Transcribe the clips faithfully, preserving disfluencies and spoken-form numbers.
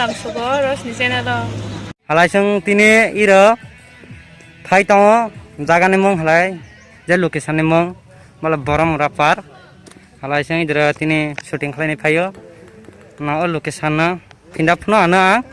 Ang sugo Rosni channel o. Halai chwng tini iro phai tongo, jaga ni mung halai je location ni mung, mala Borom Rapar. Halai chwng idro tini shooting khlai ni phaio. Na o location no phinda phano ano ang.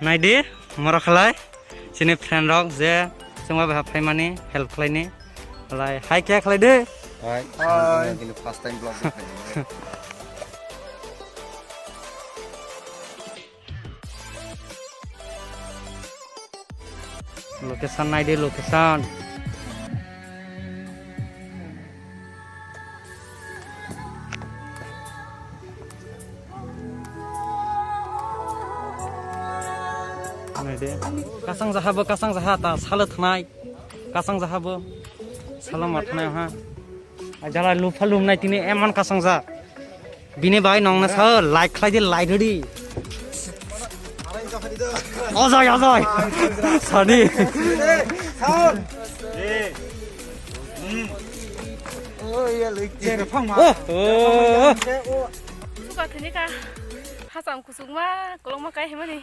Naidi, moro khalai, chini friend rok je chwngma bai phaimani help khlaini, khalai hai khe khlai de. Hai, hai. Bini first time vlog. Location naidi, location. Naidi. Kasang jaha bo, kasang jaha ta salo thnai. Kasang jaha bo. Salo ma thnai ha. Ajala lupha lumnai tini emon kasang ja. Bini bai nongna sa like khlai di, like di. Ojai, ojai. Sadi. Oh, oh. Suka thini ka. Hasam kusuk ma, kolong ma kai himani.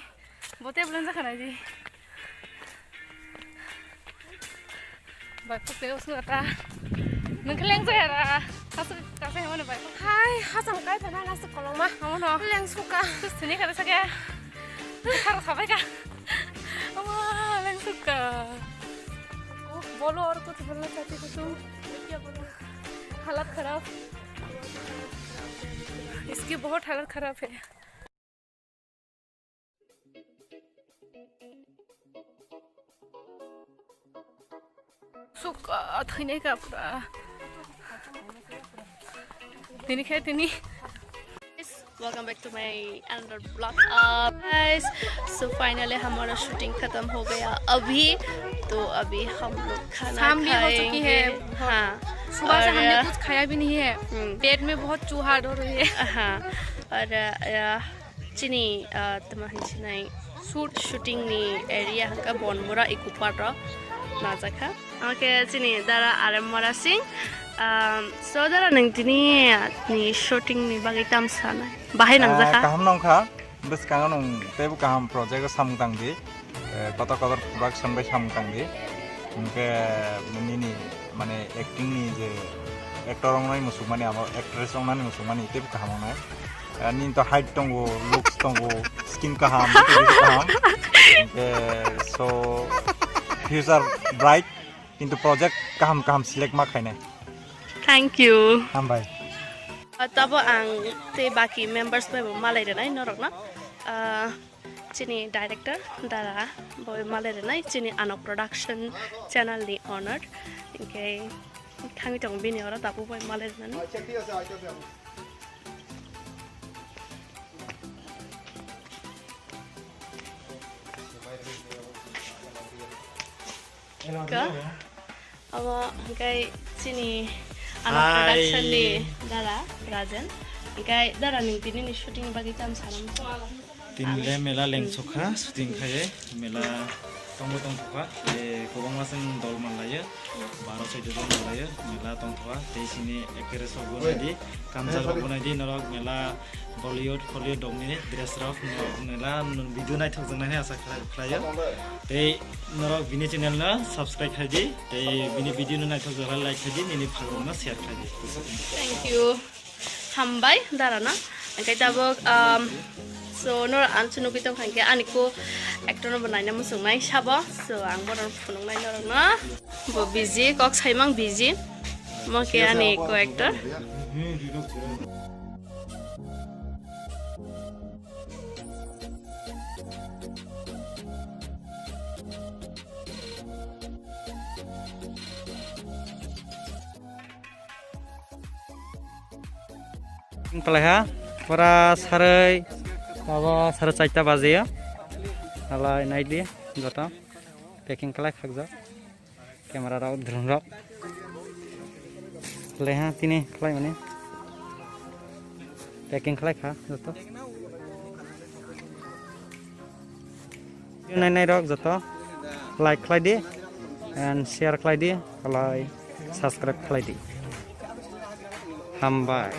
Bote bulan jakha nai di. Bai khuk teo suka ta. Nang keleng jaya ra. Kasu kasa himani bai khuk. Hai, hasam kai phana nasu kolong ma. Amo no. Leng suka. Tus thini kada sake. Khar khabai ka. Ama leng suka. Bolo aur kuch bolna chahti ho tum? Kya bolo? Halat kharab. Iski bahut halat kharab hai. Suka thwinai ka pura. Tini khe tini. Welcome back to my another vlog. Uh, guys, so finally हमारा shooting खत्म हो गया अभी, तो अभी हम लोग खाना शाम भी हो चुकी है। खाएंगे। हाँ। सुबह से और, हमने अ, कुछ खाया भी नहीं है। हम्म। पेट में बहुत चूहा दौड़ रही है। हाँ। और, अ, Chini, ah, tamo hinsinai shoot, shooting ni area hwnkha Bonmura Eco Park o najakha. Omo khe chini dara Arem Mora Singh. Um, so dara, nwng tini, ah, ni shooting ni bagwi tamo sanai? Bahai nangjakha? Ah, kaham nongkha. Bwskango nwng teibo kaham project o samung tangdi. Eh, kotor kotor production bai samung tangdi. Hwnkhe nini mane acting ni je actor wngnai muchungmani, abo actress wngnani muchungmani teibo kaham wngnai. Eh, nini to height tongo, looks tongo, skin kaham, bwtwi bwtwi kaham. Hwnkhe so future bright, kintu project kaham kaham select ma khainai. Thank you. Hambai. Ah, tabo ang tei baki members bai bo malai rwnai norokno. Ah, Chini director dara boi malai rwnai chini Anok Production channel ni owner, hinkhe thangwi tongo bini oro tabuk boi malai rwnani. Ka? Omo hwnkhe chini Anok Hi. Production ni dara Rajan. Hwnkhe dara, nwng tini ni shooting ni bagwi tamo sanam? Tini le mela lengsokha, shooting khaye, mela tongbo tongthokha, tei kwbangma chwng dol manlaio, baro chwddo jon manlaio, mela tongthokha, tei chini actress rok bo naidi, kamjak rok bo naidi, norok mela Bollywood, Hollywood rokni dress rok, norok mela video naithokjaknai hwnwi asa khlai-, khlaio. Tei norok bini channel no subscribe khaidi, tei bini video no naithokjak khe like khaidi, nini phalrok no share khaidi. Thank you. Hambai, dara no. Hwnkhe tabuk, um, so, norok ang chwng nugwi tongkha hwnkhe ani co-actor no bo naina muchungnai sabo. So, ang bono phunuknai norok no. Bo busy, kok saimang busy. Mo khe ani co-actor. Palaiha, pura saroi, abo saroi charta bajiyo. Halai naidi, joto packing khlai khakjak. Camera rok, drone rok. Leha tini khlai mani. Packing khlai kha joto. Nai nai rok joto like khlai di and share khlai di, khlai subscribe khlai di. Hambai.